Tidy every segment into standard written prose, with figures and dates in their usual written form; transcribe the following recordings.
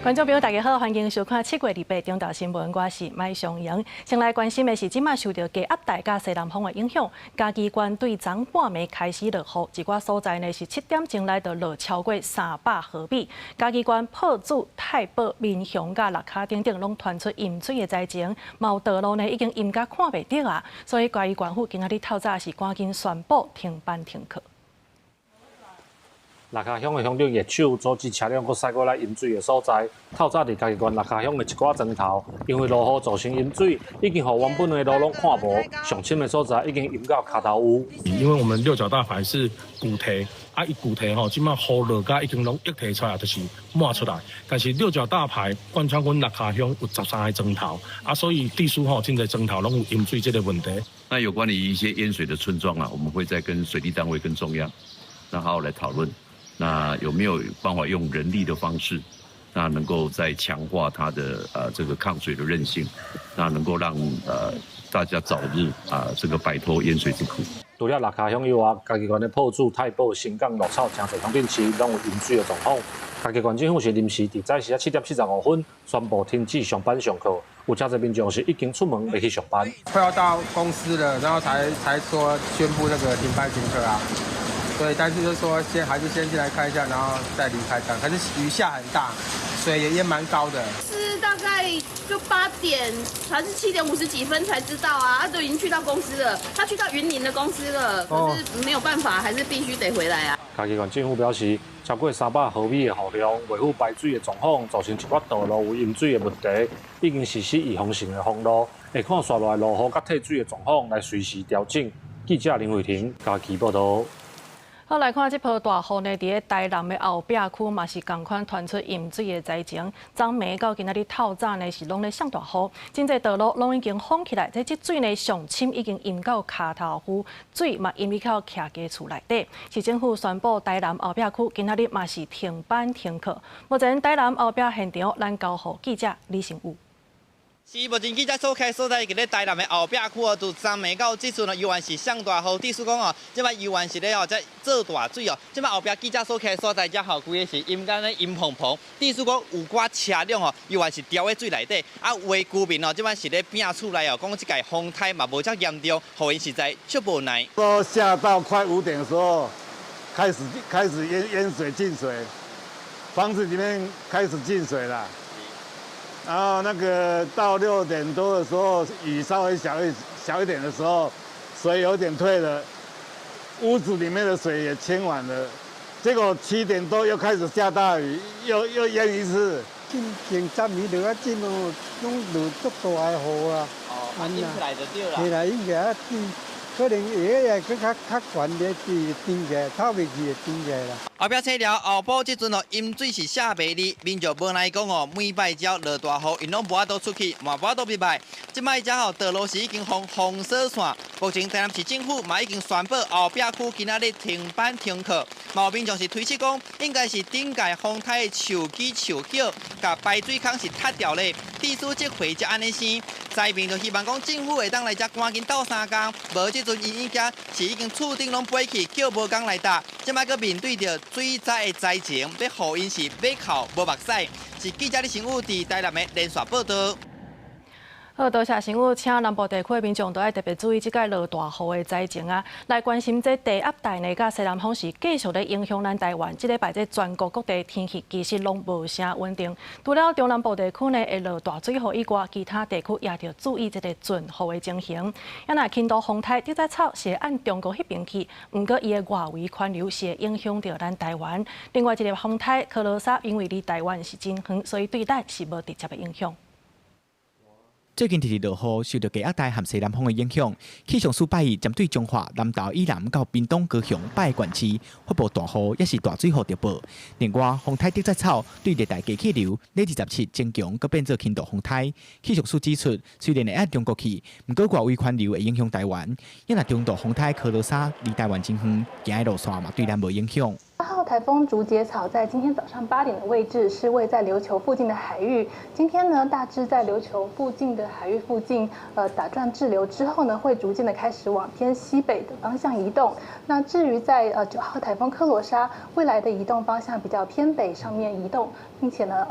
觀眾朋友，大家好，歡迎收看7月28中晝新聞，我是麥尚瑩。先來關心的是，這馬受著低壓帶佮西南風的影響，嘉義縣對昨半暝開始落雨，一寡所在呢是7點鐘內就落超過300毫米。嘉義縣朴子、太保、民雄佮崟跤等等，攏傳出淹水的災情，嘛有道路呢已經淹甲看袂著啊，所以嘉義縣府今仔日透早是趕緊宣布停班停課。崟跤鄉的鄉長葉手組織車輛，閣駛過來淹水的所在。透早佇嘉義縣崟跤鄉的一寡莊頭，因為落雨造成淹水，已經予原本的路攏看無，上深的所在已經淹到跤頭有。因為我們六角大排是舊堤，啊，伊舊堤吼，這馬雨落甲已經攏溢堤出來，就是滿出來。但是六角大排貫穿阮崟跤鄉有13個莊頭，啊，所以地區吼真濟莊頭攏有淹水這個問題。那有關於一些淹水的村莊啊，我們會再跟水利單位跟中央，那好好來討論。那有沒有辦法用人力的方式，那能夠再強化它的這個抗水的韌性，那能夠讓大家早日啊這個擺脫淹水之苦。除了崟跤鄉以外，嘉義縣的朴子、太保、新港、鹿草、誠濟鄉鎮市攏有淹水的狀況。嘉義縣政府是臨時佇早時仔7點45分宣布停止上班上課，有誠濟民眾是已經出門欲去上班。快要到公司了，然後才說宣布那個停班停課啊。對，但是就說先還是先進來看一下，然後再離開這樣。可是雨下很大，水也淹蠻高的。是大概就8點還是7點50幾分才知道啊？他都已經去到公司了，他去到雲林的公司了，可是沒有辦法，還是必須得回來啊。嘉義縣政府表示，超過300毫米的雨量，未赴排水的狀況，造成一寡道路有淹水的問題，已經實施預防性的封路，會看紲落來落雨佮退水的狀況來隨時調整。記者林慧婷嘉義報道。好，來看這波大雨呢，佇咧台南的後壁區嘛是仝款傳出淹水的災情。昨暝到今仔日透早呢是攏咧落大雨，真濟道路攏已經封起來。這積水呢上深已經淹到跤頭趺，水嘛淹入到徛家厝內底。市政府宣布台南後壁區今仔日嘛是停班停課。目前台南後壁現場，咱交予記者李成武。是目前記者所徛所在，佇咧台南的後壁區哦，自昨暝到這陣哦，猶原是上大雨。意思講哦，這擺猶原是咧哦，在做大水哦。這擺後壁記者所徛所在，遮吼規个是淹甲咧淹蓬蓬。意思講有寡車輛哦，猶原是牢佇水內底。啊，有的居民哦，這擺是咧摒厝內哦，講這屆風颱嘛無遮嚴重，予𪜶實在足無奈。都下到快5點的時候，開始淹水進水，房子裡面開始進水了。然後那個到6點多的時候，雨稍微小一點的時候，水有點退了，屋子裡面的水也清完了。結果7點多又開始下大雨，又淹一次。進前10年落啊，這哦，攏落足大的雨啊。哦，淹起來就對啦。起來淹起來，可能會會閣較較懸咧，佇頂起來，透袂去會頂起來啦。後壁車寮後埔這陣哦，淹水是寫袂離，民眾無奈講哦，每擺只要落大雨，𪜶攏無法度出去，嘛無法度入來。這擺遮吼道路是已經封封鎖線，目前台南市政府嘛已經宣布後壁區今仔日停班停課。嘛有民眾是推測講，應該是頂屆風颱的樹枝樹葉，共排水孔是塌掉咧，地勢這回才按呢生。災民就希望講政府會當來遮趕緊鬥相共，無這陣𪜶已經是已經厝頂攏飛去，叫無工來搭，這擺閣面對著水災的災情，欲予𪜶是欲哭無目屎。是記者李成武佇台南的連線報道。好，多謝新聞，請南部地區的民眾都愛特別注意這擺落大雨的災情啊！來關心這低壓帶呢，佮西南風是繼續咧影響咱台灣。這禮拜這全國各地天氣其實攏無啥穩定。除了中南部地區呢會落大水雨以外，其他地區也著注意這個陣雨的情形。啊，若輕度風颱竹節草是會按中國彼邊去，毋過伊的外圍環流是會影響著咱台灣。另外一个風颱柯羅莎因為離台灣是真遠，所以對咱是無直接的影響。最近直直落雨，受著低壓帶和西南風的影響，氣象署拜一針對彰化、南投以南到屏東、高雄八个縣市發布大雨，抑是大水雨特報。另外，風颱竹節草對熱帶低氣流，禮27增強，閣變做輕度風颱。氣象署指出，雖然會按中國去，毋過外圍環流會影響台灣。抑若中度風颱柯羅莎離台灣真遠，行的路線嘛對咱無影響。8號颱風竹節草在今天早上8點的位置是位在琉球附近的海域。今天呢，大致在琉球附近的海域附近，打轉滯留之後呢，會逐漸的開始往偏西北的方向移動。那至於在9號颱風科羅莎，未來的移動方向比較偏北上面移動，並且呢，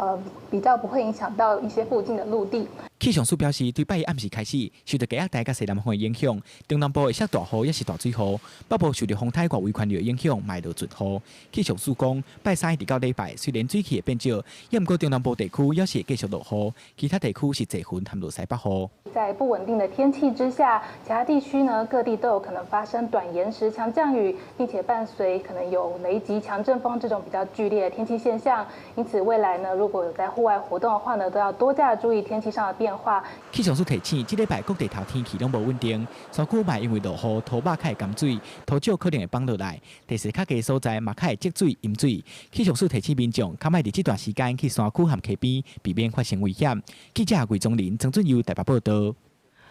比較不會影響到一些附近的陸地。氣象署表示，對拜一暗時開始，受著低壓帶佮西南風的影響，中南部會落大雨，抑是大水雨；北部受著風颱外圍環流的影響，嘛會落陣雨。氣象署講，拜三一直到禮拜，雖然水汽會變少，抑毋過中南部地區猶是會繼續落雨，其他地區是濟雲和落西北雨。在不穩定的天氣之下，其他地區呢，各地都有可能發生短延時強降雨，並且伴隨可能有雷擊、強陣風這種比較劇烈的天氣現象。因此，未來呢，如果有在戶外活動的話呢，都要多加注意天氣上的變化。氣象署提醒，這禮拜各地頭天氣攏無穩定，山區嘛因為落雨，土肉較會含水，土石可能會崩落來，地勢較低所在嘛較會積水、淹水。氣象署提醒民眾，較莫佇這段時間去山區和溪邊，避免發生危險。記者魏宗林、曾俊佑台北報導。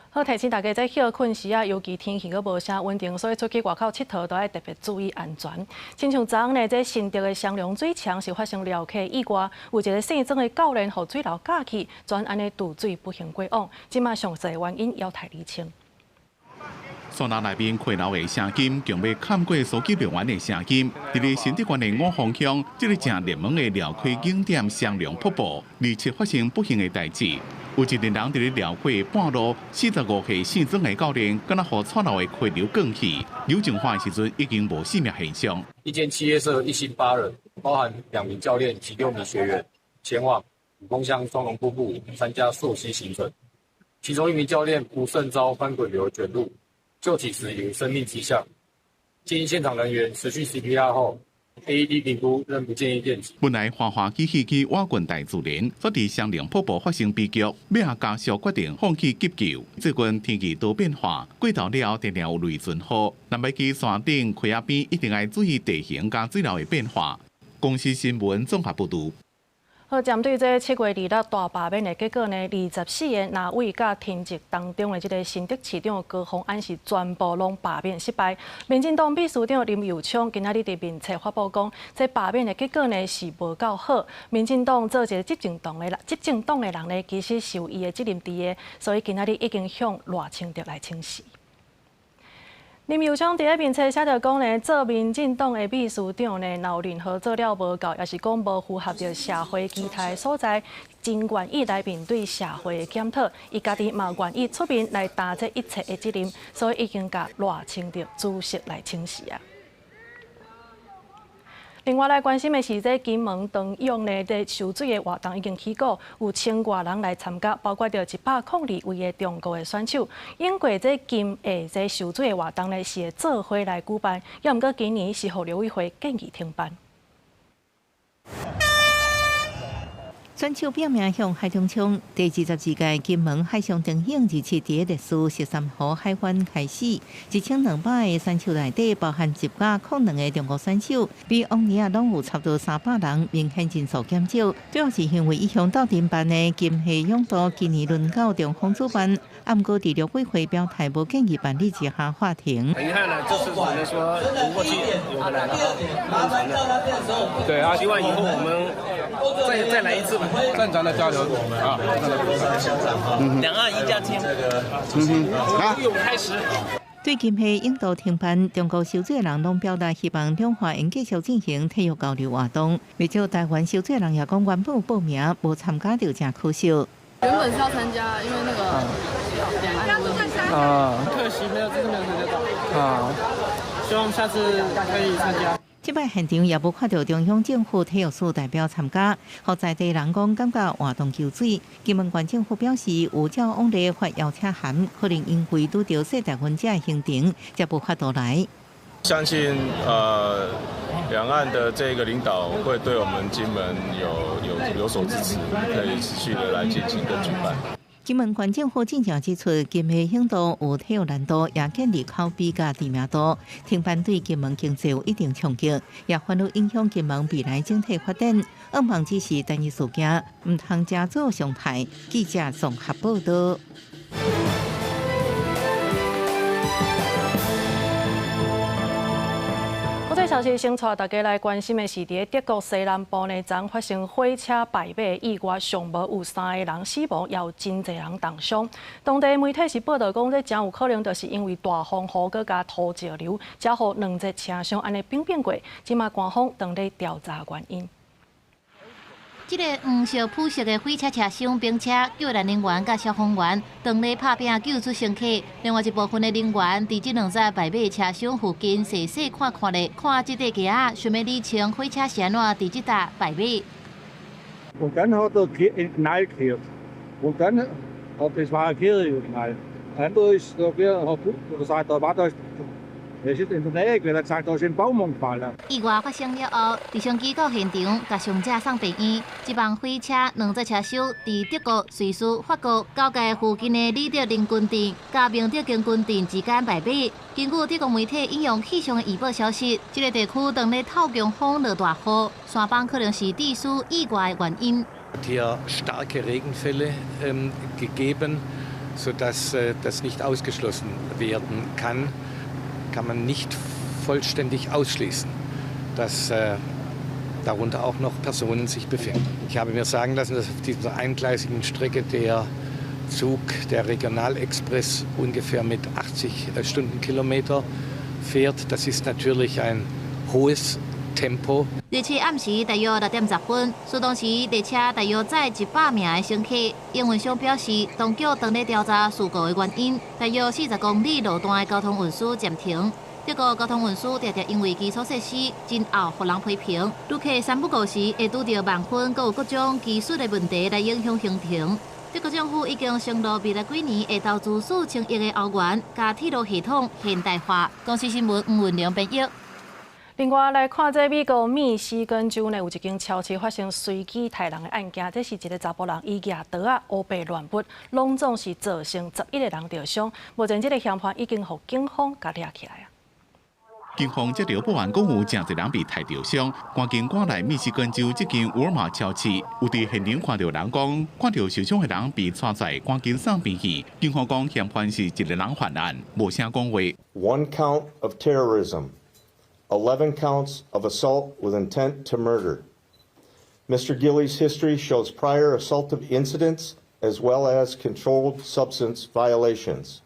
好，提醒大家，這歇睏時啊，尤其天氣閣無啥穩定，所以出去外口𨑨迌都愛特別注意安全。親像昨昏呢，這新竹的雙龍水牆是發生撩溪意外，有一個姓曾的教練予水流軋去，全按呢墜水不幸過往。這馬詳細原因猶待釐清。山林內面溪流的聲音，強欲冚過手機樂園的聲音。佇咧新竹縣的五峰鄉，這个誠熱門的寮溪景點雙龍瀑布，27發生不幸的代誌。有一個人佇咧寮溪半路，45歲姓曾的教練，敢若予湠流的溪流捲去，扭淨化的時陣已經無生命現象。一間企業社一行8人，包含2名教練及6名學員，前往五峰鄉雙龍瀑布參加溯溪行程。其中一名教練不慎遭翻滾流捲入。救起時有生命跡象，建議現場人員持續 CPR 後，AED 評估仍不建議電擊。本來歡歡喜喜去倚近大自然，卻佇雙龍瀑布發生悲劇，尾仔家屬決定放棄急救。最近天氣多變化，過晝了後定定有雷陣雨，若欲去山頂溪仔邊，一定愛注意地形佮水流的變化。公視新聞綜合報導。好，針對這7月26大罷免的結果呢，24個藍委佮停職當中的這个新竹市長高虹安是全部攏罷免失敗。民進黨秘書長林右昌今仔日佇面冊發布講，這罷免的結果呢是無夠好。民進黨做一个執政黨的人，執政黨的人呢，其實是有伊的責任佇的，所以今仔日已經向賴清德來請示。林右昌佇咧面冊寫著講呢，做民進黨的秘書長呢，若有任何做了無夠，抑是講無符合著社會期待的所在，真願意來面對社會的檢討，伊家己嘛願意出面來擔這一切的責任，所以已經共賴清德主席來請示啊。另外來關心的是，這金門長泳呢，這泅水的活動已經起鼓，有千外人來參加，包括著102位的中國的選手。英國這金下這泅水的活動呢，是會做伙來舉辦，猶毋過今年是予陸委會建議停辦。選手報名向海中衝，第22屆金門海上長泳27佇麗思13號海灣開始，1200个選手內底包含102个中國選手，比往年啊攏有差不多300人，明顯人數減少。主要是因為一向鬥陣辦的金溪泳渡今年輪到中方主辦，毋過佇陸委會表態無建議辦理之下喊停。很遺憾啦，這次只能說游過去游回來了，對啊，希望以後我們再來一次吧。正常的交流啊，兩岸一家親。游泳開始。對金溪泳渡停辦，中國泅水的人攏表達希望兩岸會繼續進行體育交流活動。不少台灣泅水的人也講，原本有報名無參加就誠可惜。原本是要參加，因為那個兩岸的問題啊，可惜沒有，這次沒有參加到。啊，希望下次可以參加。這擺現場也無看著中央政府體育署代表參加，予在地人講感覺活動泅水。金門縣政府表示，有照往例發邀請函，可能因為拄著世大運這个行程，才無法度來。相信兩岸的這個領導會對我們金門有所支持，可以持續的來進行跟舉辦。金門縣政府進前指出，金溪泳渡有體育難度，也建立口碑佮知名度，停辦對金門經濟有一定衝擊，也反而影響金門未來整體發展。向望只是單一事件，毋通成做常態。記者綜合報導。國際這消息先帶大家來關心的是，佇德國西南部呢，昨發生火車敗馬意外，上無有三个人死亡，也有真濟人重傷。當地媒體是報導講，這誠有可能就是因為大風雨閣加土石流，才予兩節車廂按呢反變過。這馬官方正咧調查原因。這个黃色普色的火車車廂並車，救援人員佮消防員當咧拍拚救出乘客。另外一部分的人員佇這兩節敗馬車廂附近細細看看咧，看這塊橋仔，想欲理清火車是按怎佇這搭敗馬。 Und dann hat er einen Knall gehört. Und dann hat das war ein Kirche-Knall. Dann ist der, hat gesagt, da war da. Es ist in der Nähe, er hat gesagt, da ist ein Baum umgefallen. 意外發生了後，直升機到現場，共傷者送病院。這班火車兩節車廂佇德國、瑞士、法國交界附近的里德林郡鎮、佮明德根郡鎮之間敗馬。根據德國媒體引用氣象的預報消息，這个地區當咧透強風落大雨，山崩可能是致使意外的原因。 Hier starke Regenfälle gegeben, sodass das nicht ausgeschlossen werden kann. Kann man nicht vollständig ausschließen, dass darunter auch noch Personen sich befinden. Ich habe mir sagen lassen, dass auf dieser eingleisigen Strecke der Zug, der Regionalexpress, ungefähr mit 80 Stundenkilometer fährt. Das ist natürlich ein hohes Tempo. 日七暗時大約6點10分，事當時列車大約載100名的乘客。營運商表示，當局正咧調查事故的原因。大約40公里路段的交通運輸暫停。德國交通運輸常常因為基礎設施真𠢕予人批評，旅客三不五時會拄著慢分，閣有各種技術的問題來影響行程。德國政府已經承諾未來幾年會投資4000億的歐元，共鐵路系統現代化。公視新聞吳文良編譯。另外來看，這美國密西根州呢，有一間超市發生隨機刣人的案件，這是一个查埔人伊舉刀仔烏白亂捺，攏總是造成11个人著傷。目前這个嫌犯已經予警方共掠起來啊。警方接著報案，講有誠濟人被刣著傷，趕緊趕來密西根州這間沃爾瑪超市，有佇現場看著人講，看著受傷的人被帶在趕緊送病院。警方講嫌犯是一个人犯案，無啥講話。 One count of terrorism. 11 counts of assault with intent to murder. Mr. Gillies' history shows prior assaultive incidents as well as controlled substance violations.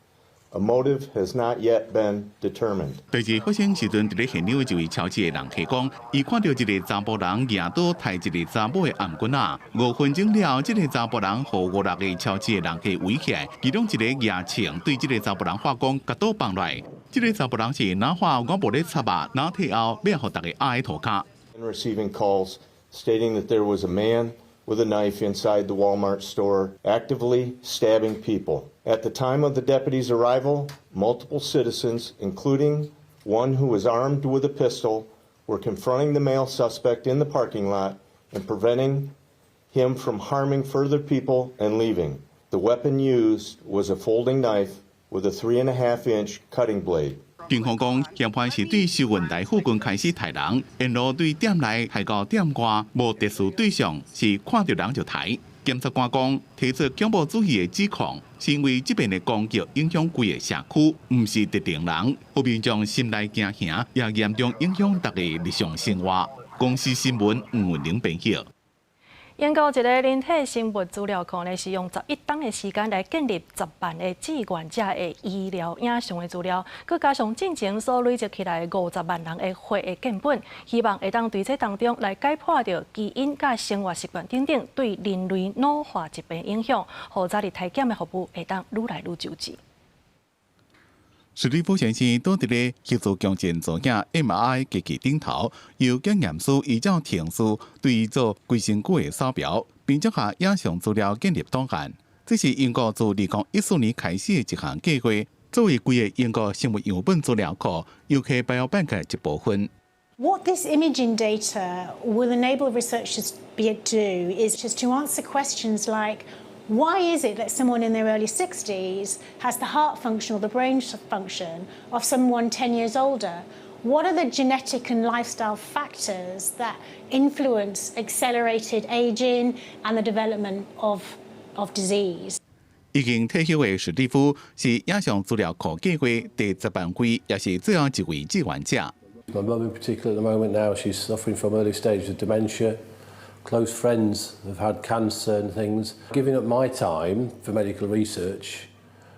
A motive has not yet been determined. 第二發生時陣，佇咧現場的一位超市的人客講，伊看著一个查埔人舉刀刣一个查某的頷頸仔。5分鐘了後，這个查埔人予五六个超市的人客圍起來，其中一个舉槍對這个查埔人喊講，共刀放落來。這个查埔人是若喊我無咧插啊，若退後欲予逐家壓佇塗跤。 Receiving calls stating that there was a man with a knife inside the Walmart store actively stabbing people. At the time of the deputy's arrival, multiple citizens, including one who was armed with a pistol, were confronting the male suspect in the parking lot and preventing him from harming further people and leaving. The weapon used was a folding knife with a 3.5-inch cutting blade. 警方講，嫌犯是對收銀台附近開始刣人，沿路對店內刣到店外，無特殊對象，是看著人就刣。檢察官講，提出恐怖主義的指控，是因為這邊的攻擊影響規个社區，毋是特定人，予民眾心內驚嚇，也嚴重影響大家日常生活。公視新聞吳文玲編譯。英國一个人體生物資料庫呢，是用11冬的時間來建立10萬个志願者的醫療影像的資料，閣加上進前所累積起來50萬人的血液樣本，希望會當對這當中來解剖著基因佮生活習慣等等對人類老化疾病影響，予早日篩檢的服務會當愈來愈周至。史蒂夫先生倒佇咧核磁共振造影 MRI 機器頂頭，由檢驗師依照程序對伊做規身軀的掃描，並將下影像資料建立檔案。這是英國自2014年開始的一項計劃，作為規个英國生物樣本資料庫，UK Biobank 的一部分。 What this imaging data will enable researchers to do is just to answer questions like, why is it that someone in their early 60s has the heart function or the brain function of someone 10 years older? What are the genetic and lifestyle factors that influence accelerated aging and the development of disease? 已經退休的史蒂夫是影像資料庫計劃第10萬位，也是最後一位志願者。My mum in particular at the moment now, she's suffering from early stages of dementia. Close friends have had cancer and things. Giving up my time for medical research,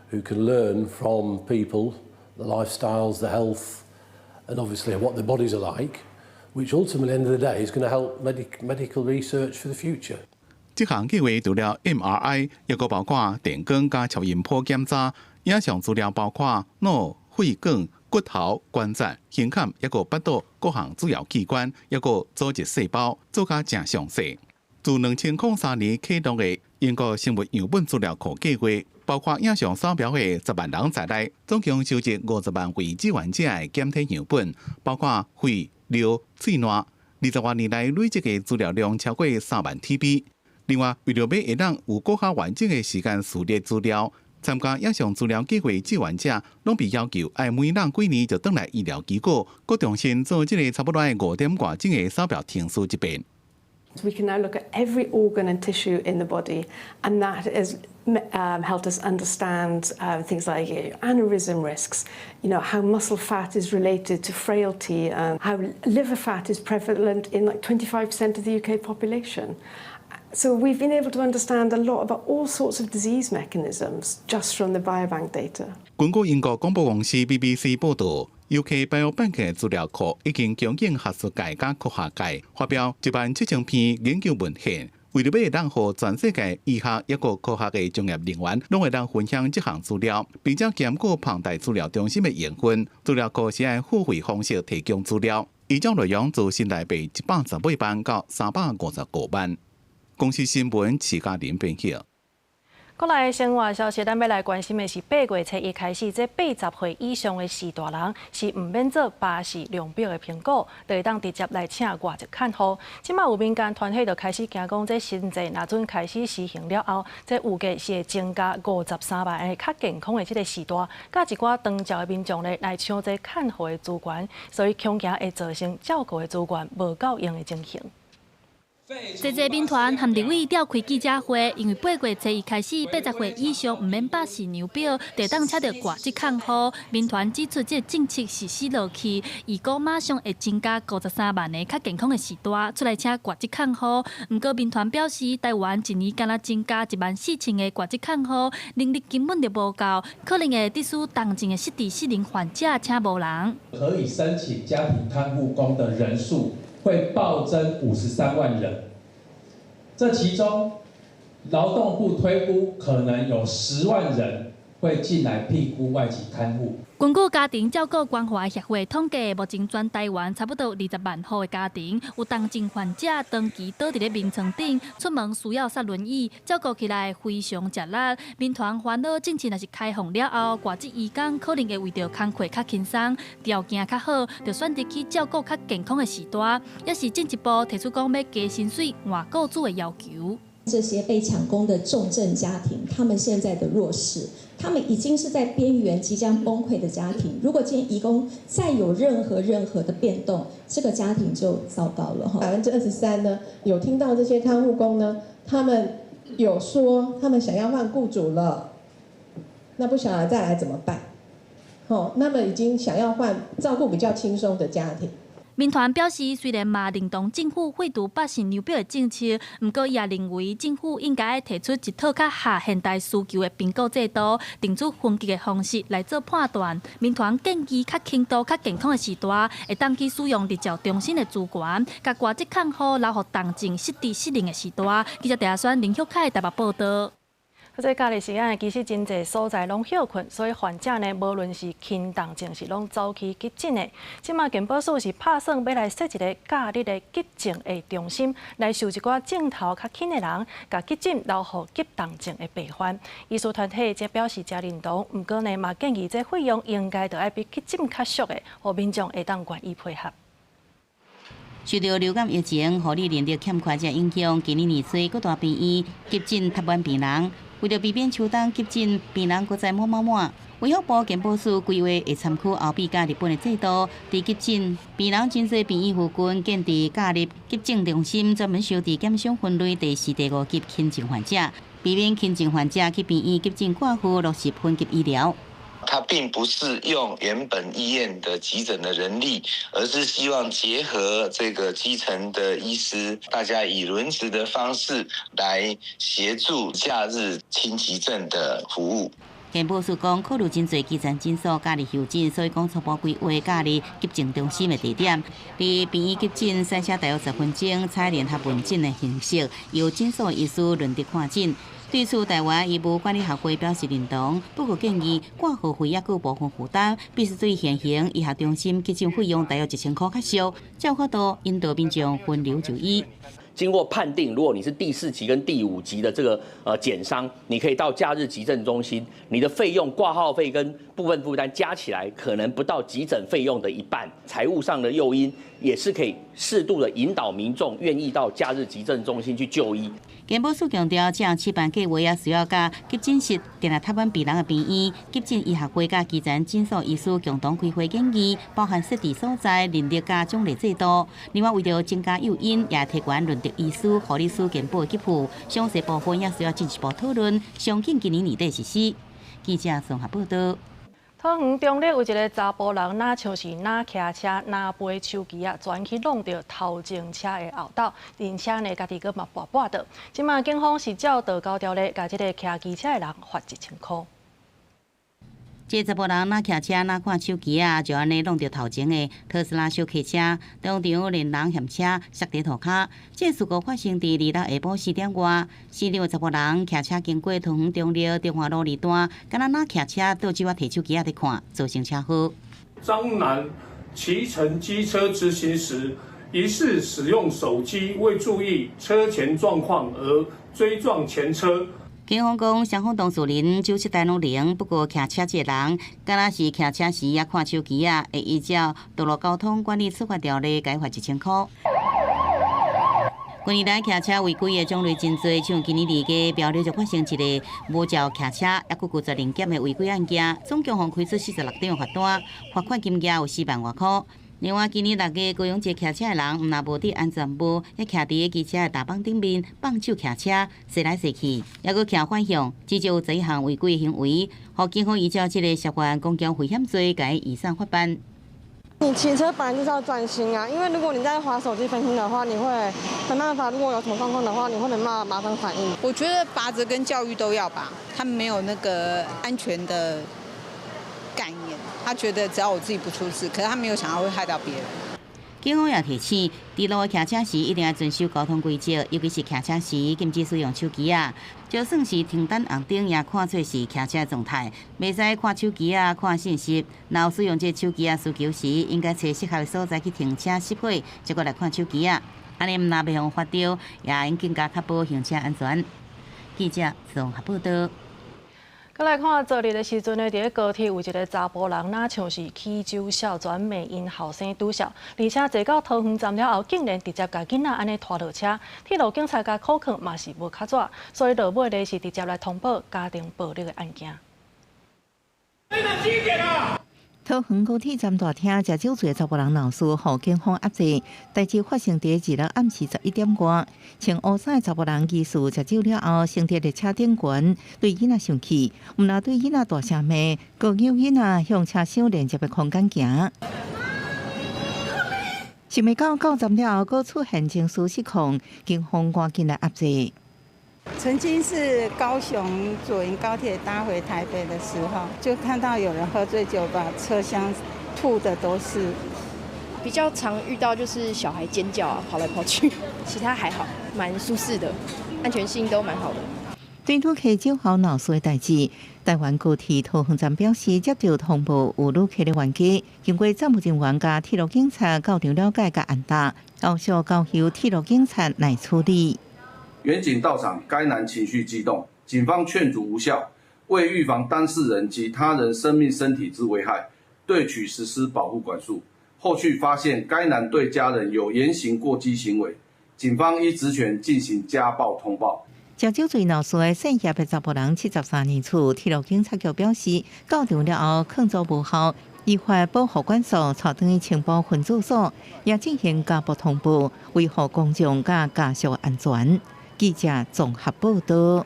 who can learn from people, the lifestyles, the health, and obviously what their bodies are like, which ultimately, at the end of the day, is going to help medical research for the future. 這項計劃除了 MRI，抑閣包括電光佮超音波檢查，影像資料包括腦、血管、骨頭、關節、胸坎，抑閣腹肚各項主要器官，抑閣組織細胞，做甲誠詳細。自2003年啟動的英國生物樣本資料庫計劃，包括影像掃描的10萬人在內，總共收集50萬位志願者的檢體樣本，包括血、尿、喙瀾，20外年來累積的資料量超過3萬 TB。另外，為著欲會當有閣較完整的時間序列資料，參加影像資料計劃志願者攏被要求愛每隔幾年就轉來醫療機構，閣重新做這个差不多5點外鐘的掃描程序一遍。 We can now look at every organ and tissue in the body, and that has helped us understand things like aneurysm risks, how muscle fat is related to frailty, and how liver fat is prevalent in like 25% of the UK population. So we've been able to understand a lot about all sorts of disease mechanisms just from the biobank data. 根據英國廣播公司 BBC 報導，UK Biobank 資料庫已經供應學術界佮科學界發表1.7萬篇研究文獻，為著欲會當予全世界醫學抑閣科學的專業人員攏會當分享這項資料，並且兼顧龐大資料中心的營運，資料庫是按付費方式提供資料，依照內容自新台幣118萬到355萬。公視新聞徐嘉玲編譯。國內生活消息，咱欲來關心的是8月初一開始，這80歲以上的序大人是毋免做巴氏量表的評估，就會當直接來請外籍看護。這馬有民間團體就開始驚講，這新制若準開始實行了後，這預計是會增加53萬个較健康的這个序大，佮一寡長照的民眾咧來搶這看護的資源，所以恐驚會造成照顧的資源無夠用的情形。濟濟民團和立委召開記者會，因為8月初一開始，80歲以上毋免巴氏量表，就當請著外籍看護。民團指出，這政策實施落去，預估馬上會增加53萬个較健康的序大出來請外籍看護。毋過民團表示，台灣一年敢若增加1.4萬个外籍看護，能力根本就無夠，可能會致使重症的失智失能患者請無人。可以申請家庭看護工的人數會暴增53萬人，這其中勞動部推估可能有10萬人會進來聘僱外籍看護。根據家庭照顧關懷協會統計，目前全台灣差不多20萬戶的家庭有重症患者長期倒佇咧眠床頂，出門需要捒輪椅，照顧起來非常吃力。民團煩惱政策若是開放了後，外籍移工可能會為著工課較輕鬆、條件較好，就選擇去照顧較健康的序大，抑是進一步提出講欲加薪水、換雇主的要求。這些被搶工的重症家庭，他們現在的弱勢，他們已經是在邊緣即將崩潰的家庭。如果今天移工再有任何任何的變動，這個家庭就糟糕了。23%呢，有聽到這些看護工呢，他們有說他們想要換雇主了，那不曉得再來怎麼辦？哦，那麼已經想要換照顧比較輕鬆的家庭。民團表示，雖然嘛認同政府廢除巴氏量表的政策，毋過伊也認為政府應該提出一套較合現代需求的評估制度，定出分級的方式來做判斷。民團建議較輕度、較健康的序大，會當去使用日照中心的資源，共外籍看護留予重症失智失能的序大。記者鄭選林旭凱台北報導。這隔離時間其實真濟所在攏歇睏，所以患者呢，無論是輕重症是攏走去急診的。這馬健保署是拍算欲來設一个假日的急症的中心，來收一寡症頭較輕的人，共急診留予急重症的病患。醫師團體則表示誠認同，毋過呢嘛建議這費用應該著愛比急診較俗的，予民眾會當願意配合。受著流感疫情、護理人力欠缺這影響，今年年初各大病院急診塞滿病人。為著避免秋冬急診病人閣再滿滿滿，衛福部健保署規劃會參考歐美佮日本的制度，佇急診病人真濟病院附近建置假日急症中心，專門收治減傷分類第四、第五級輕症患者，避免輕症患者去病院急診掛號，落實分級醫療。它並不是用原本醫院的急診的人力，而是希望結合這個基層的醫師，大家以輪值的方式來協助假日輕急症的服務。健保署講，考慮真濟基層診所假日休診，所以講初步規劃假日急症中心的地點，佇病院急診賽車大約10分鐘，採聯合問診的形式，由診所醫師輪值看診。對此，台灣醫務管理學會表示認同，不過建議掛號費猶閣有部分負擔，必須對現行醫學中心急診費用大約1000箍較俗，才有法度引導民眾分流就醫。經過判定，如果你是第四級跟第五級的這個檢傷，你可以到假日急症中心，你的費用掛號費跟部分負擔加起來，可能不到急診費用的一半。財務上的誘因也是可以適度的引導民眾願意到假日急症中心去就醫。健保署強調，這項試辦計劃也需要佮急診室定定塞滿病人的病院、急診醫學會佮基層診所醫師共同開會建議，包含設置所在、人力佮獎勵制度。另外，為著增加誘因，也提懸輪值醫師、護理師健保給付，詳細部分也需要進一步討論，上緊今年年底實施。記者綜合報道。桃園中壢有一个查埔人，若像是若騎車、若背手機仔，全去挵著頭前車的後斗，而且呢，家己閣嘛跋跋倒。這馬警方是照道交條例，共這个騎機車的人罰1000箍。這查埔人若騎車若看手機仔，就按呢挵著頭前的特斯拉小客車，當場連人嫌車摔佇塗跤。這事故發生佇26下晡4點外，現場的查埔人騎車經過桃園中壢中華路二段，敢若若騎車倒手仔提手機仔佇看，造成車禍。張男騎乘機車直行時，疑似使用手機未注意車前狀況而追撞前車。警方講，雙方當事人酒測帶攏靈，不過騎車這个人，敢若是騎車時猶看手機仔，會依照道路交通管理處罰條例，共伊罰1000箍。近年來騎車違規的種類真濟，像今年二月苗栗就發生一个無照騎車，猶閣拒絕臨檢的違規案件，總共予開出46張罰單，罰款金額有4萬外箍。另外，今年6月，高雄一个騎車的人，毋但無戴安全帽，猶徛佇个機車的踏板頂面放手騎車，踅來踅去，猶閣騎反向，至少有11項違規行為，予警方依照這个涉犯公共危險罪，共伊移送法辦。你騎車本來就是要專心啊，因為如果你在滑手機分心的話，你會沒辦法。如果有什麼狀況的話，你會沒辦法馬上反應。我覺得罰則跟教育都要吧，他們沒有那個安全的概念，他覺得只要我自己不出事，可是他沒有想到會害到別人。警方也提醒，佇路騎車時一定要遵守交通規則，尤其是騎車時禁止使用手機仔。就算是停等紅燈，也看做是騎車狀態，袂使看手機仔、看信息。若有使用這手機仔需求時，應該揣適合的所在去停車熄火，才閣來看手機仔。按呢毋但袂予罰著，也應更加確保行車安全。記者綜合報道。閣來看昨日的時陣呢，佇咧高鐵有一个查埔人，若像是起酒痟全罵𪜶後生拄痟，而且坐到桃園站了後，竟然直接共囡仔按呢拖落車，鐵路警察共扣銬嘛是無跤紙，所以落尾咧是直接來通報家庭暴力的案件。幾點啊？桃園高鐵站大廳，食酒醉的查埔人鬧事，予警方壓制。代誌發生佇二六暗時11點外，穿烏衫的查埔人疑似食酒了後，先佇列車頂懸，對囡仔生氣，毋但對囡仔大聲罵，閣搝囡仔向車廂連接的空間行。想袂到到站了後，閣出現情緒失控，警方趕緊來壓制。曾經是高雄左營高鐵搭回台北的時候，就看到有人喝醉酒，把車廂吐的都是。比較常遇到就是小孩尖叫啊，跑來跑去，其他還好，蠻舒適的，安全性都蠻好的。對旅客酒後鬧事的代誌，台灣高鐵桃園站表示接到通報有旅客的冤家，經過站務人員佮鐵路警察到場了解佮按答，後續交由鐵路警察來處理。員警到場，該男情緒激動，警方勸阻無效。為預防當事人及他人生命、身體之危害，對其實施保護管束。後續發現該男對家人有言行過激行為，警方依職權進行家暴通報。食酒醉鬧事的姓葉的查埔人73年次，鐵路警察局表示，到場了後勸阻無效，依法保護管束，帶轉去青埔分駐所，也進行家暴通報，維護公眾佮家屬安全。記者綜合報道。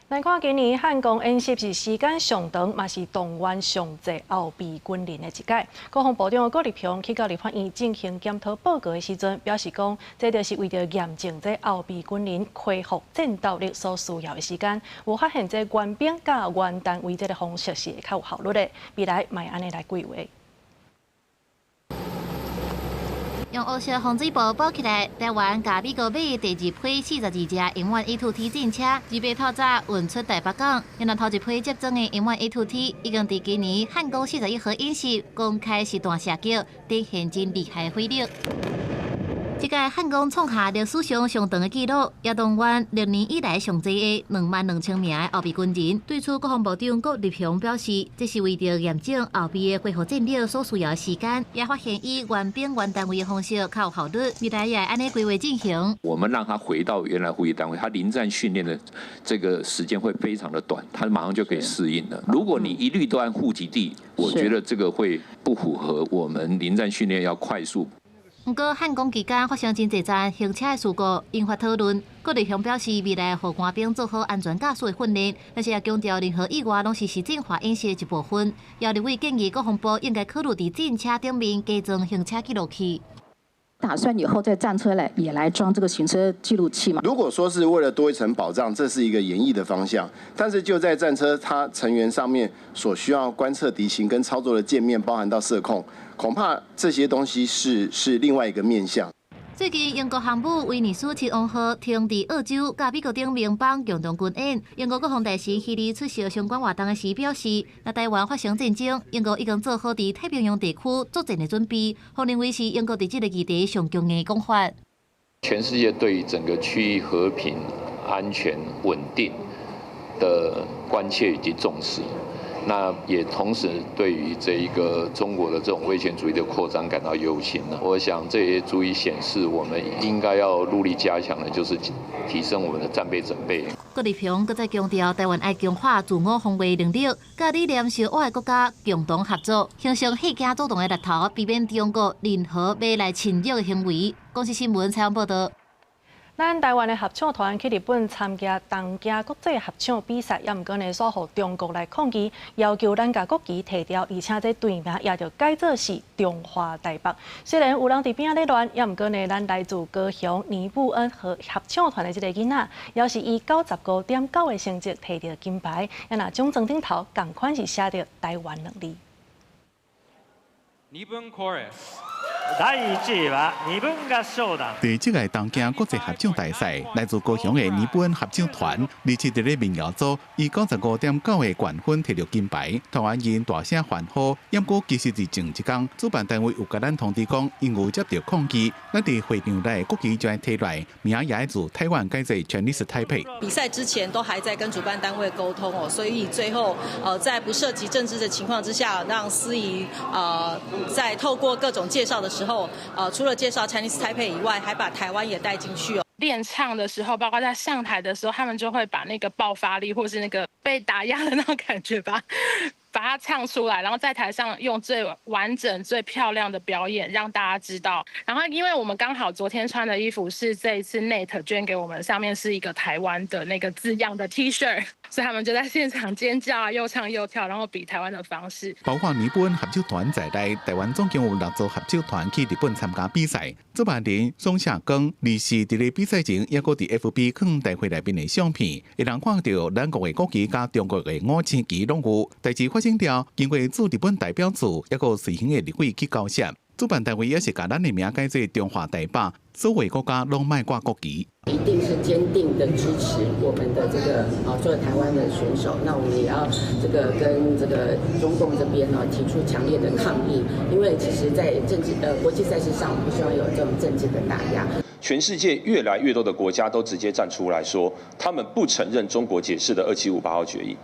來看今年漢光演習是時間上長，嘛是動員上濟後備軍人的一屆。國防部長郭立雄去到立法院進行檢討報告的時陣，表示講，這就是為著驗證這後備軍人恢復戰鬥力所需要的時間。有發現這原兵佮原單位這个方式是會較有效率的，未來嘛會按呢來規劃。用烏色防水布包起來，台灣共美國買的第二批42架 M1A2T 戰車，28透早運出台北港。原來頭一批接裝的 M1A2T 已經佇今年漢光41號演習公開實彈射擊，展現真厲害的火力。這屆漢光創下歷史上上長的紀錄，也動員6年以來上濟的22,000名的後備軍人。對此，國防部長郭立雄表示，這是為著驗證後備的恢復戰力所需要的時間，也發現以原兵原單位的方式較有效率，未來也會按呢規劃進行。我們讓他回到原來服役單位，他臨戰訓練的這個時間會非常的短，他馬上就可以適應了。如果你一律都按戶籍地，我覺得這個會不符合我們臨戰訓練要快速。毋過漢光期間發生真濟樁行車的事故，引發討論。郭立雄表示，未來予官兵做好安全駕駛的訓練，但是也強調任何意外攏是實戰化演習的一部分。也立委建議國防部應該考慮佇戰車頂面加裝行車記錄器。打算以後在戰車來也來裝這個行車記錄器嘛？如果說是為了多一層保障，這是一個研議的方向。但是就在戰車它成員上面所需要觀測敵情跟操作的界面，包含到射控，恐怕這些東西是另外一個面向。最近，英國航母威尼斯親王號停佇澳洲，佮美國等盟邦共同軍演。英國國防大臣希利出席相關活動的時表示，若台灣發生戰爭，英國已經做好佇太平洋地區作戰的準備，予認為是英國佇這个議題上強硬的講法。全世界對於整個區域和平、安全、穩定的關切以及重視。那也同時對於這一個中國的這種威權主義的擴張感到憂心了。我想這也足以顯示，我們應該要努力加強的，就是提升我們的戰備準備。郭立雄閣再強調，台灣愛強化自我防衛能力，佮理念相倚的國家共同合作，形成嚇驚主動的獵頭，避免中國任何欲來侵略的行為。公視新聞採訪報導。咱台灣的合唱團去日本參加東京國際合唱比賽，也毋過呢，煞予中國來抗議，要求咱共國旗提掉，而且這隊名也著改做是中華台北。雖然有人佇邊仔咧亂，也毋過呢，咱來自高雄尼布恩合合唱團的這个囡仔，也是以95.9的成績提著金牌，也若獎狀頂頭仝款是寫著台灣兩字。尼布恩 Chorus。第一位は二分合唱団。佇這个東京國際合唱大賽，來自高雄的尼布恩合唱團，二七佇咧民謠組以95.9的冠分提著金牌，台灣人大聲歡呼。毋過其實佇前一工，主辦單位有共咱通知講，𪜶有接著抗議，咱佇會場內國旗將提來，名也愛自台灣改做 Chinese Taipei。比賽之前都還在跟主辦單位溝通哦，所以最後在不涉及政治的情況之下，讓司儀在透過各種介紹的時候，除了介紹 Chinese Taipei 以外，還把台灣也帶進去哦。練唱的時候，包括在上台的時候，他們就會把那個爆發力，或是那個被打壓的那種感覺吧，把它唱出來，然後在台上用最完整、最漂亮的表演讓大家知道。然後，因為我們剛好昨天穿的衣服是這一次 NET 捐給我們，上面是一個台灣的那個字樣的 T-shirt，所以他們就在現場尖叫啊，又唱又跳，然後比台灣的方式。包括尼布恩合唱團在內，台灣總共有六組合唱團去日本參加比賽。主辦人宋夏剛，二是佇咧比賽前，猶閣佇 FB 放大會內面的相片，會當看著咱國的國旗佮中國的五星旗攏有。代誌發生了，經過駐日本代表處，猶閣隨行的立委去交涉。主辦單位也是共咱的名改做中華台北，所有國家攏莫掛國旗。一定是堅定的支持我們的這個啊，作為台灣的選手，那我們也要這個跟這個中共這邊呢提出強烈的抗議，因為其實，在政治國際賽事上，我們不希望有這種政治的打壓。全世界越來越多的國家都直接站出來說，他們不承認中國解釋的2758號決議。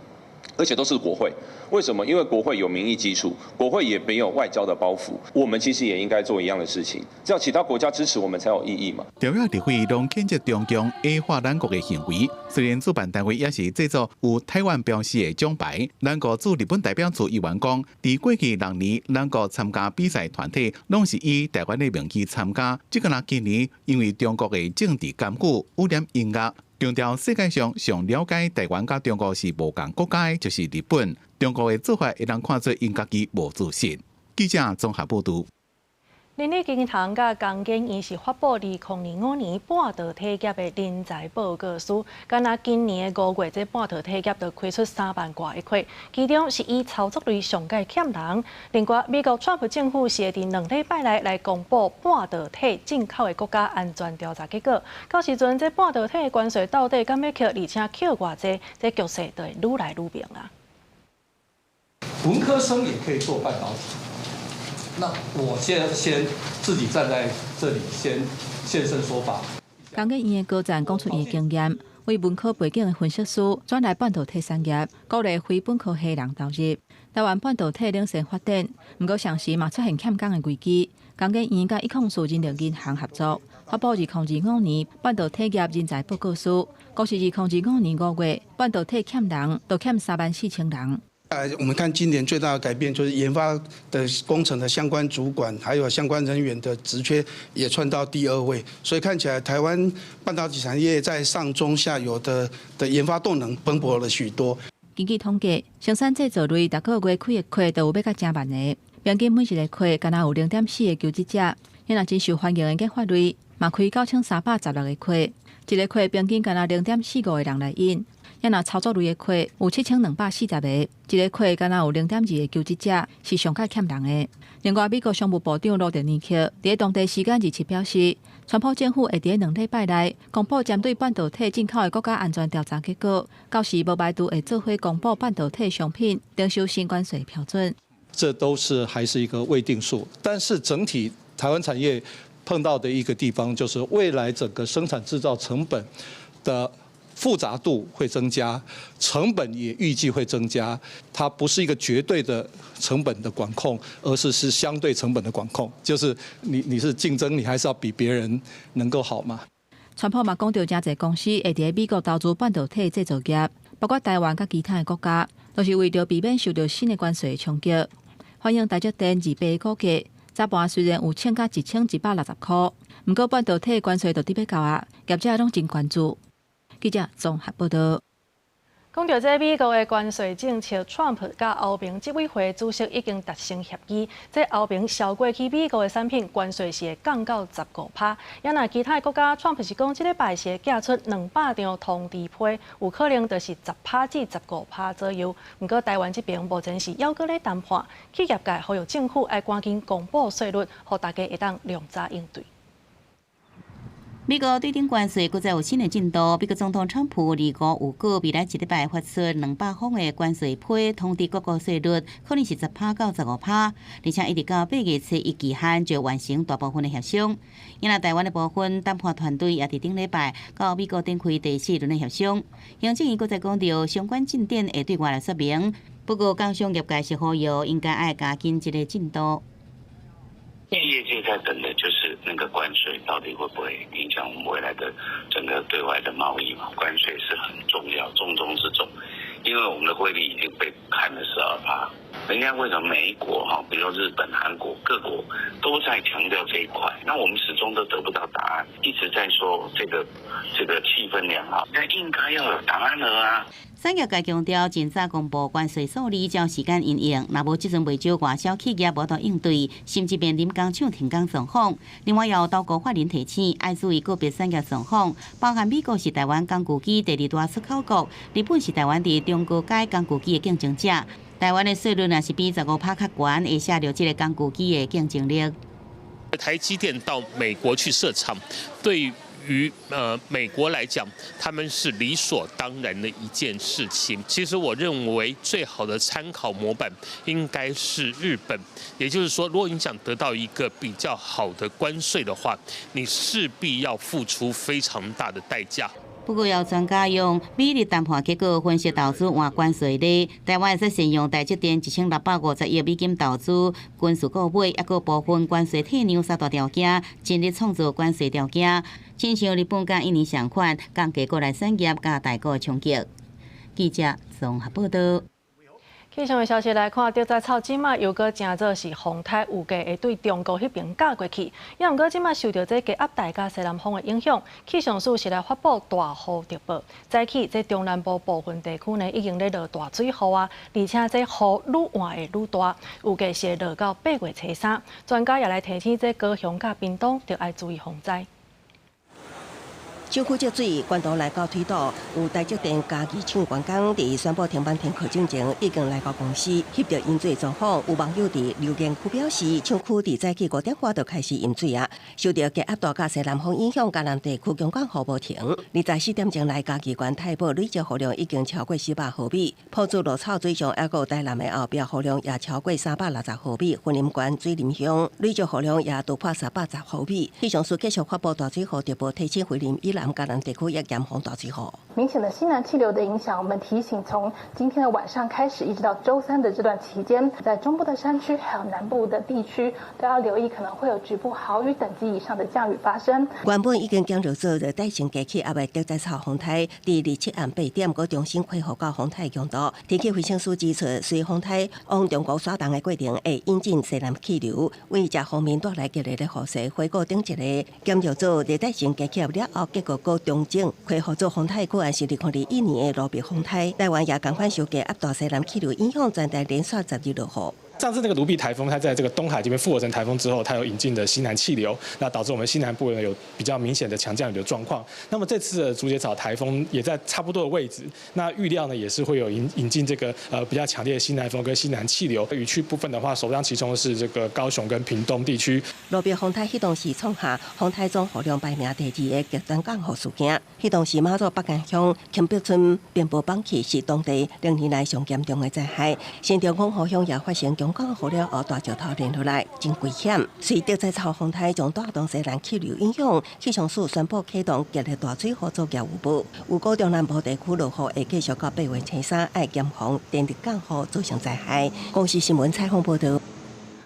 而且都是國會，為什麼？因為國會有民意基礎，國會也沒有外交的包袱。我們其實也應該做一樣的事情，只要其他國家支持我們才有意義嘛。朝野立委攏譴責中共矮化咱國的行為，雖然主辦單位也是製作有台灣標識的獎牌，咱國駐日本代表處議員講，佇過去6年，咱國參加比賽團體攏是以台灣的名義參加，這個若今年因為中國的政治干預，污染音樂。強調世界上上了解台灣佮中國是無仝國家的，就是日本。中國的做法會當看做𪜶家己無自信。記者綜合報導。林立銀行佮工研院是發布2025年半導體業的人才報告書，敢若今年的5月，這半導體業就開出3萬外個缺，其中是以操作類上蓋欠人。另外，美國川普政府是會佇2禮拜內來公布半導體進口的國家安全調查結果。到時陣，這半導體的關稅到底敢欲扣，而且扣偌濟，這局勢就會愈來愈明啊。文科生也可以做半導體。那我先自己站在這裡，先現身說法。工研院的高層講出伊的經驗，為文科背景的分析師轉來半導體產業，鼓勵非本科系人投入。台灣半導體領先發展，毋過同時嘛出現欠工的危機。工研院佮一控數人力銀行合作，發布2025年半導體業人才報告書，講是2025年5月半導體欠人，都欠3萬4千人。我們看今年最大的改變就是研發的工程的相關主管，還有相關人員的職缺也竄到第二位，所以看起來台灣半導體產業在上中下游的研發動能蓬勃了許多。根據統計，生產製造類逐個月開的缺都有欲到誠萬个，平均每一个缺敢若有0.4個求職者。若真受歡迎的研發類，嘛開9316個缺，一个缺平均敢若0.45個人來應。若操作類的缺有7240個，一个缺敢若有0.2個求職者，是上蓋欠人的。另外，美國商務部長羅德尼克佇當地時間27表示，川普政府會佇2禮拜內公布針對半導體進口的國家安全調查結果，到時無排除會做伙公布半導體商品徵收新關稅標準。這都是還是一個未定數，但是整體台灣產業碰到的一個地方，就是未來整個生產製造成本的複雜度會增加，成本也預計會增加。它不是一個絕對的成本的管控，而是相對成本的管控。就是你是競爭，你還是要比別人能夠好嘛。川普嘛講到，誠濟公司會佇美國投資半導體製造業，包括台灣佮其他的國家，都是為著避免受到新的關稅衝擊。反映台積電2倍股價，早盤雖然有衝到1160塊，毋過半導體關稅就佇欲到啊，業者攏真關注。記者綜合報導。講著這美國的關稅政策，川普佮歐盟執委會主席已經達成協議，這歐盟銷過去美國的產品關稅是會降到15%。也若其他的國家，川普是講這禮拜是會寄出200張通知批，有可能就是10%至15%左右。毋過台灣這邊目前是猶閣咧談判，企業界呼籲政府愛趕緊公布稅率，予大家會當量早應對。美國對頂關稅閣再有新的進度。美國總統川普二五有果未來一禮拜發出200封的關稅批，通知各國稅率可能是10%到15%，而且一直到8月7日期限就完成大部分的協商。因為台灣的部分談判團隊也佇頂禮拜到美國展開第四輪的協商。行政院閣再講著相關進展會對外來說明。不過，工商業界是呼籲應該愛加緊這个進度。企業界在等的就是那個關稅到底會不會影響我們未來的整個對外的貿易嘛？關稅是很重要，重中之重，因為我們的匯率已經被砍了12%。人家為什麼美國哈，比如說日本、韓國各國都在強調這一塊，那我們始終都得不到答案，一直在說這個氣氛良好，那應該要有答案了啊。產業界強調，盡早公布關稅數字，才有時間因應。若無這陣袂少外銷企業無法度應對，甚至面臨工廠停工狀況。另外，有多國法人提醒，愛注意個別產業狀況，包含美國是台灣工具機第二大出口國，日本是台灣佇中高階工具機的競爭者。台灣的稅率若是比15%較懸，會削弱這个工具機的競爭力。台積電到美國去設廠，對於美國來講，他們是理所當然的一件事情。其實我認為最好的參考模板應該是日本，也就是說，如果你想得到一個比較好的關稅的話，你勢必要付出非常大的代價。不過，有專家用美日談判結果分析投資換關稅率，台灣會使善用台積電1650億美金投資軍事購買，抑閣部分關稅退讓三大條件，盡力創造關稅條件，親像日本佮印尼相款，降低國內產業佮大國衝擊。記者綜合報導。气象的消息来看，著在草这马又阁成做是风台，预计会对中国彼边轧过去。也毋过这马受著这低压带佮西南风的影响，气象署是来发布大雨特报。早起这中南部部分地区呢，已经咧落大水雨啊，而且这雨愈换会愈大，预计是会落到8月初3。专家也来提醒，这高雄佮屏东著爱注意防灾。厂区积水，关渡来到推倒，有台积电嘉义厂员工伫宣布停班停课进前，已经来到公司翕著淹水状况。有网友伫留言区表示，厂区伫早起5点外就开始淹水啊！受著低压带佮西南风影响，嘉南地区强降雨无停。24点钟内，嘉义县太保累积雨量已经超过400毫米，朴子落草水上，犹阁有台南的后壁雨量也超过360毫米，云林县水林乡累积雨量也突破310毫米。气象署继续发布大水雨特报，提醒云林以南嘉南地区也严防大水雨。明显的西南气流的影响，我们提醒从今天的晚上开始，一直到周三的这段期间，在中部的山区还有南部的地区都要留意，可能会有局部豪雨等级以上的降雨发生。原本已经减弱做热带性低气压的著载草风台，伫27暗8点，阁重新恢复到风台强度。天气分析师指出，随风台往中国徙动的过程，会引进西南气流，为这方面带来激烈的雨势。回顾顶一个减弱做热带性低气压了后，结果阁重整恢复做风台，果然是2021年的卢碧风台。台湾也仝款受低压带西南气流影响，全台连续10日落雨。上次那个卢碧台风，它在这个东海这边复合成台风之后，它有引进的西南气流，那导致我们西南部呢有比较明显的强降雨的状况。那么这次的竹节草台风也在差不多的位置，那预料呢也是会有引进这个比较强烈的西南风跟西南气流。雨区部分的话，首当其冲的是这个高雄跟屏东地区。卢碧风台彼当时创下风台总雨量排名第2个极端降雨事件。彼当时马祖北竿乡坑北村边坡崩去，是当地2年来上严重的灾害。新竹五湖乡也发生强降雨了后，大石头连落来，真危险。随著在草风台将带动西南气流影响，气象署宣布启动激烈大水雨作业预报。预估中南部地区落雨会继续到8月初3，爱严防电力降雨造成灾害。公视新闻采访报道。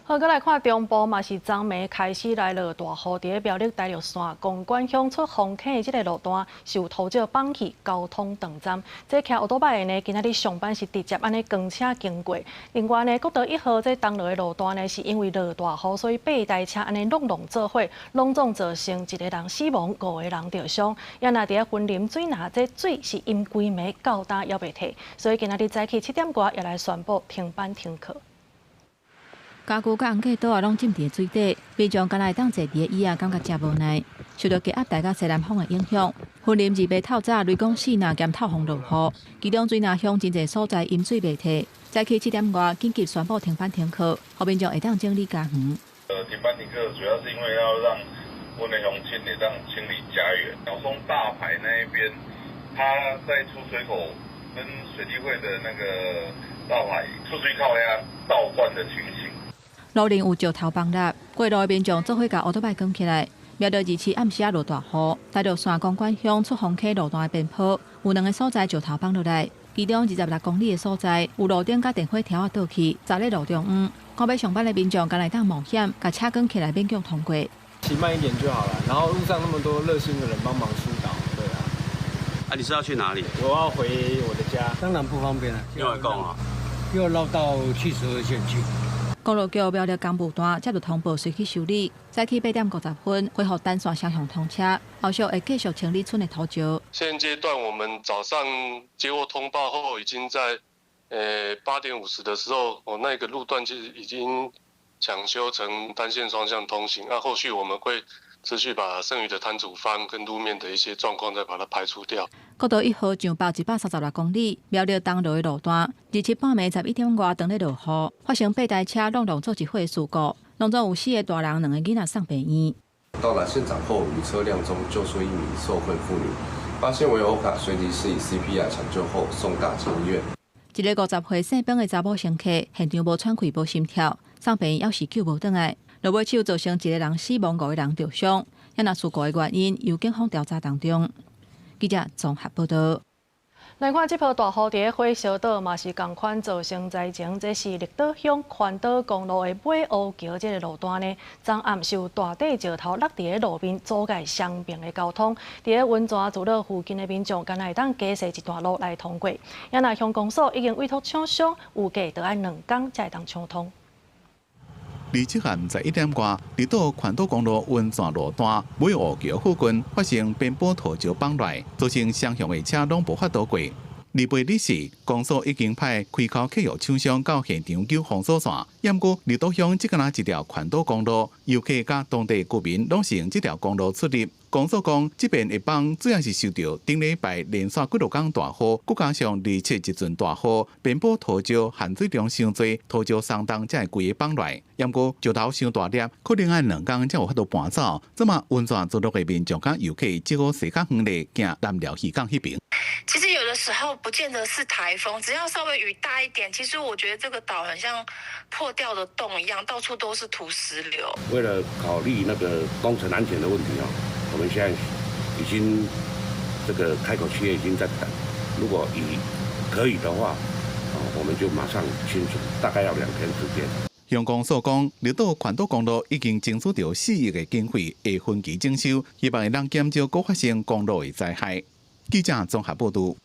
好，阁来看中部嘛是昨暝开始来落大雨，伫咧苗栗大陆线公馆乡出风坑的这个路段受土石崩去，交通断站。这骑欧多摆的呢，今仔日上班是直接按呢扛车经过。另外呢，国道1号这东螺的路段呢，是因为落大雨，所以8台车按呢拢拢做伙，拢总造成1个人死亡，5个人著伤。也若伫咧云林水林，这水是淹规暝到今犹袂退，所以今仔日早起7点外也来宣布停班停课。家具佮红架桌仔拢浸伫水底，民众敢若会当坐伫个椅仔，感觉诚无奈。受著低压带佮西南风的影响，云林2八透早雷公四若兼透风落雨，其中水林乡真济所在淹水袂退。早起7点外紧急宣布停班停课，予民众会当整理家园。停班停课主要是因为要让阮的乡亲会当清理家园。鸟松大排那一边，它在出水口跟水利会的那个大排出水口遐倒灌的情形。路顶有石头崩落，过路的民众做伙共乌托邦扛起来。苗栗27暗时仔落大雨，大陆线公馆乡出风溪路段的边坡有2个所在石头崩落来，其中26公里的所在有路顶佮电火条仔倒去，砸咧路中央。看欲上班的民众敢若会当冒险，共车扛起来勉强通过。骑慢一点就好了，然后路上那么多热心的人帮忙疏导，对啊。啊，你是要去哪里？我要回我的家。当然不方便了。又要讲啊？又要绕到72线去。公路局苗栗工务段接到通报，随去修理。早起8点50分，恢复单线双向通车，后续会继续清理村的土石。现阶段我们早上接获通报后，已经在8点50的时候，那个路段其实已经抢修成单线双向通行。那后续我们会持续把剩余的摊主方跟路面的一些状况再把它排除掉。国道1号上北136公里，苗栗东螺的路段，27半暝11点外当咧落雨，发生8台车拢拢做一伙事故，拢总有4个大人、2个囡仔送病院。到达现场后，于车辆中救出一名受困妇女，发现为欧卡，随即施以 CPR 抢救后送大庆医院。一个50岁姓彭的查某乘客，现场无喘气、无心跳，送病院犹是救无转来。落尾手造成1个人死亡，5个人受伤。也若事故的原因由警方调查当中。记者综合报道。來看這波大雨佇咧火燒島嘛是仝款造成災情，這是綠島鄉環島公路的尾烏橋這個路段呢，昨暗是有大塊石頭落佇咧路面，阻礙雙爿的交通。佇咧溫泉聚落附近的民眾，敢若會當加設一段路來通過。也若鄉公所已經委託廠商，預計著愛兩工才會當搶通。二七暗11點外，綠島環島公路溫泉路段尾烏橋附近發生邊坡土石崩落，造成雙向的車攏無法度過。28日時，公所已經派開口客藥廠商到現場救封鎖線。毋過綠島鄉這敢若一條環島公路，遊客佮當地居民攏是用這條公路出入。公所講，這邊的崩主要是受著頂禮拜連續幾落工大雨，閣加上27一陣大雨，邊坡土石含水量傷濟，土石鬆動才會規个崩落。毋過石頭傷大粒，可能愛兩工才有法度搬走。這馬溫泉聚落的民眾佮遊客只好踅較遠咧，行南寮漁港彼爿。其實有的時候不見得是颱風，只要稍微雨大一點，其實我覺得這個島很像破掉的洞一樣，到處都是土石流。為了考慮那個工程安全的問題哦，我們現在已經這個開口企業已經在等，如果以可以的話，我們就馬上清除，大概要2天時間。鄉公所講，綠島環島公路已經爭取著4億的經費，會分期整修，希望會當減少閣發生公路的災害。記者綜合報導。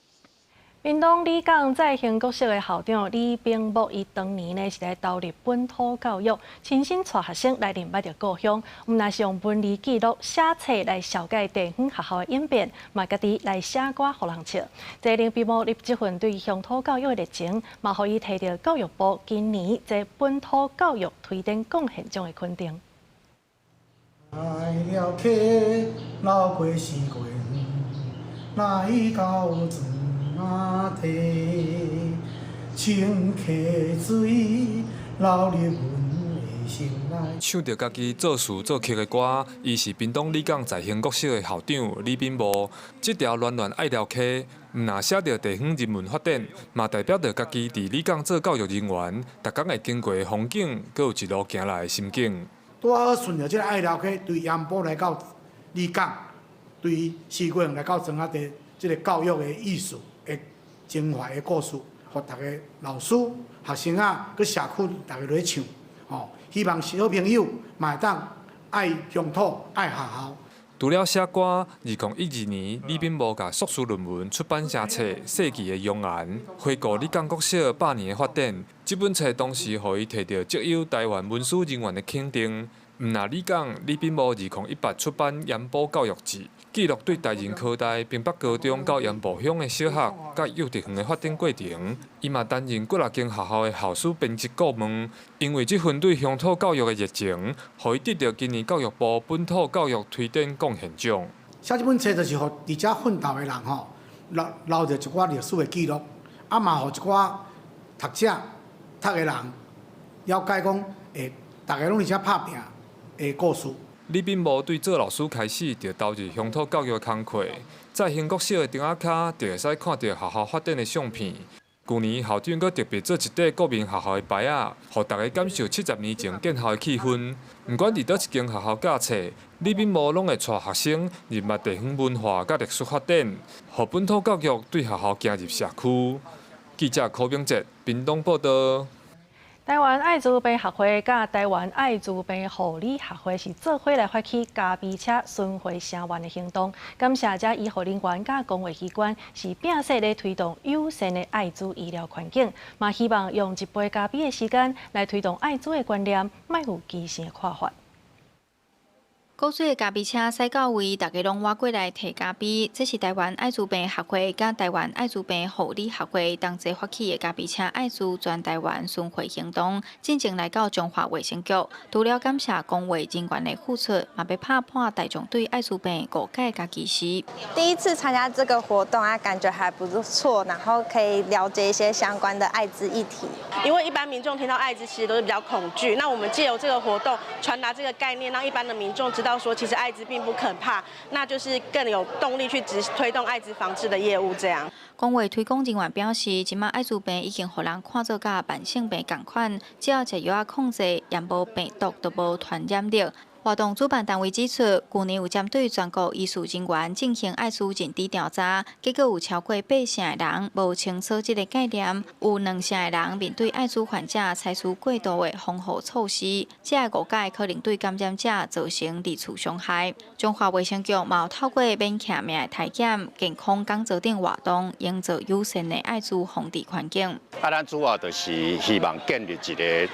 屏東里港再興國小的校長李炳木，伊當年呢是來投入本土教育，親身帶學生來認捌著故鄉，毋但是用文字記錄、寫冊來紹介地方學校的演變，嘛家己來寫歌予人笑。這李炳木這份對鄉土教育的熱情，嘛予伊提著教育部今年這本土教育推展貢獻獎的肯定。愛寮溪，流過四月來到庄仔地，清溪水流入阮的心內。唱著家己作詞作曲的歌，伊是屏東里港再興國小的校長李炳模。這條暖暖愛寮溪，毋但寫著地方人文發展，嘛代表著家己佇里港做教育人員，逐工會經過的風景，閣有一路行來的心境。拄好順著這个愛寮溪，對鹽埔來到里港，對四月來到庄仔地，這个教育的意思的情懷的故事，予逐个老師、學生仔、佮社區逐个來唱，吼，希望小朋友嘛會當愛鄉土、愛學校。除了寫歌，2012年，李炳模共碩士論文出版成冊《世紀的容顏》，回顧里港國小百年的發展。這本冊當時予伊提著績優台灣文史人員的肯定。毋但里港，李炳模2018出版《鹽埔教育誌》，記錄對台仁科大、屏北高中到鹽埔鄉的小學、佮幼稚園的發展過程。伊嘛擔任幾若間學校的校史編輯顧問。因為這份對鄉土教育的熱情，予伊得著今年教育部本土教育推展貢獻獎。寫這本冊就是予佇遮奮鬥的人吼，留留著一寡歷史的記錄，啊嘛予一寡讀者讀的人了解講，會逐个攏佇遮拍拚的故事。李炳模對做老師開始就投入鄉土教育的工課，再興國小的燈仔跤就會使看著學校發展的相片。舊年校長閣特別做一塊國民學校的牌仔，予大家感受70年前建校的氣氛。毋管佇佗一間學校教冊，李炳模攏會帶學生認捌地方文化佮歷史發展，予本土教育對學校行入社區。記者柯明哲，屏東報導。台灣愛滋病學會佮台灣愛滋病護理學會是做伙來發起咖啡車巡迴聲援的行動，感謝遮醫護人員佮公衛機關是拚勢咧推動友善的艾滋醫療環境，嘛希望用一杯咖啡的時間來推動艾滋的觀念，莫有歧視的看法。古錐的咖啡車駛到位，大家攏倚過來提咖啡。這是台灣愛滋病學會佮台灣愛滋病護理學會同齊發起的咖啡車艾滋全台灣巡迴行動，進前來到彰化衛生局，除了感謝公衛人員的付出，嘛欲拍破大眾對艾滋病誤解佮歧視。第一次參加這個活動啊，感覺還不錯，然後可以了解一些相關的艾滋議題。因為一般民眾聽到艾滋其實都是比較恐懼，那我們借由這個活動傳達這個概念，讓一般的民眾知道說其實艾滋並不可怕，那就是更有動力去執推動艾滋防治的業務。這樣。公衛推廣人員表示，這馬艾滋病已經予人看做佮慢性病仝款，只要食藥仔控制，也無病毒就無傳染力。活動主辦單位指出，舊年有針對全國醫事人員進行愛滋認知調查，結果有超過八成的人無清楚這个概念，有兩成的人面對愛滋患者採取過度的防護措施，這个誤解可能對感染者造成二次傷害。中華衛生局嘛有透過免簽名的體檢、健康講座等活動，營造友善的愛滋防治環境。啊，咱主要就是希望建立一个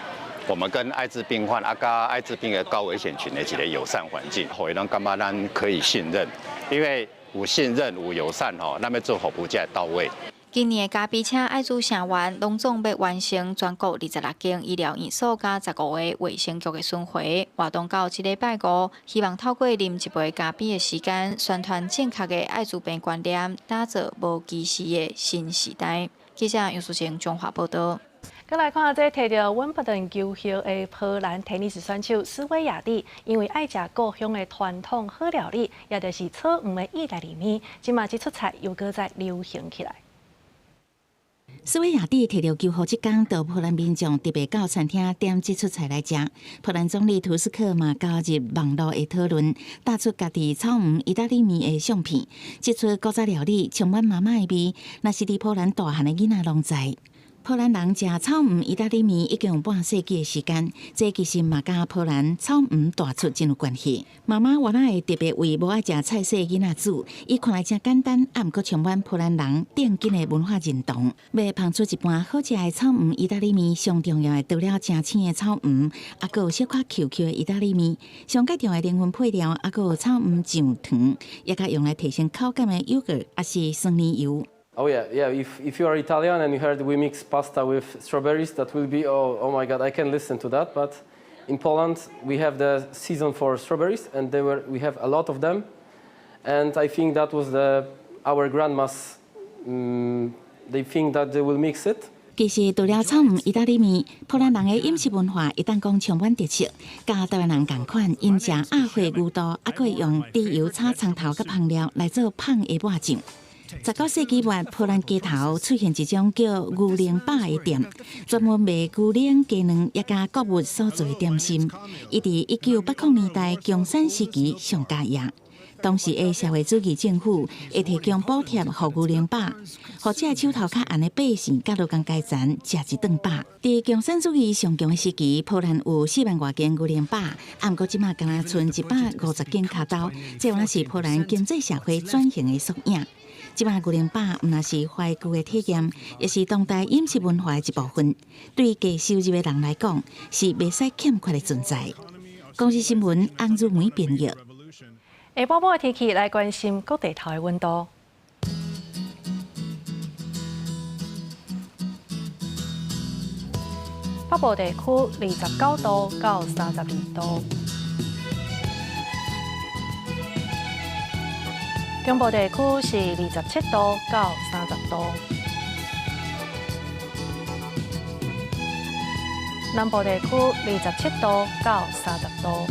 我們跟艾滋病患啊，佮艾滋病的高危險群的一个友善環境，予伊攏感覺咱可以信任，因為有信任有友善吼，咱欲做服務才會到位。今年的咖啡車愛滋聲援，攏總欲完成全國26間醫療院所佮15个衛生局的巡迴活動，到這禮拜五，希望透過啉一杯咖啡的時間，宣傳正確的艾滋病觀念，打造無歧視的新時代。記者楊淑靜中華報導。閣來看這提著溫布頓球后的波蘭テニス選手斯威亞蒂，因為愛食故鄉的傳統好料理，也就是草黃的意大利麵，這馬這出菜又閣再流行起來。斯威亞蒂提著球後這工，到波蘭民眾特別到餐廳點這出菜來食。波蘭總理圖斯克嘛加入網路的討論，貼出家己草黃意大利麵的相片。這出古早料理充滿媽媽的味，若是佇波蘭大漢的囡仔攏知。波蘭人食草黃意大利麵已經有半世紀的時間，這其實嘛佮波蘭草黃大廚真有關係。媽媽原來會特別為無愛食菜色的囡仔煮，伊看來誠簡單，啊毋過充滿波蘭人頂緊的文化認同。欲烹出一盤好食的草黃意大利麵，上重要的除了誠鮮的草黃，啊閣有小可 Q Q 的意大利麵，上蓋重要的靈魂配料，啊閣有草黃醬糖，也佮用來提升口感的優格，抑是酸奶油。 Oh yeah. If you are Italian and you heard we mix pasta with strawberries, that will be oh my God, I can listen to that. But in Poland we have the season for strawberries, and we have a lot of them. And I think that was our grandmas. They think that they will mix it. 其實除了草黃意大利麵，波蘭人的飲食文化會當講充滿特色，佮台灣人仝款，𪜶食鴨血牛肚，啊閣會用豬油炒蔥頭佮香料來做麭的抹醬。19世紀末，波蘭街頭出現一種叫牛奶飽的店，專門賣牛奶、雞卵抑佮穀物所做的點心。伊佇1980年代共產時期上加業。當時的社會主義政府會提供補貼予牛奶飽，予這个手頭較絚的百姓佮勞工階層食一頓飽。佇共產主義上強的時期，波蘭有4萬外間牛奶飽，啊，毋過這馬干焦賰150間跤頭，這原來是波蘭經濟社會轉型的縮影。這馬牛奶飽毋但是懷舊的體驗，也是當代飲食文化的一部分。對低收入的人來講，是袂使欠缺的存在。公視新聞翁如梅編譯。下晡晡的天氣來關心各地頭的溫度。北部地區29度到32度，中部地區是27度到30度，南部地區27度到30度，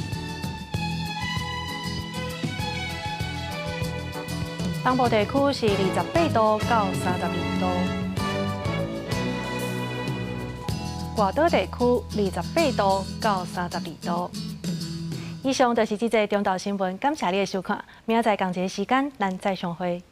東部地區是28度到32度，外島地區28度到32度。以上就是這節中晝新聞，感謝你的收看，明仔載仝一个時間，咱再相會。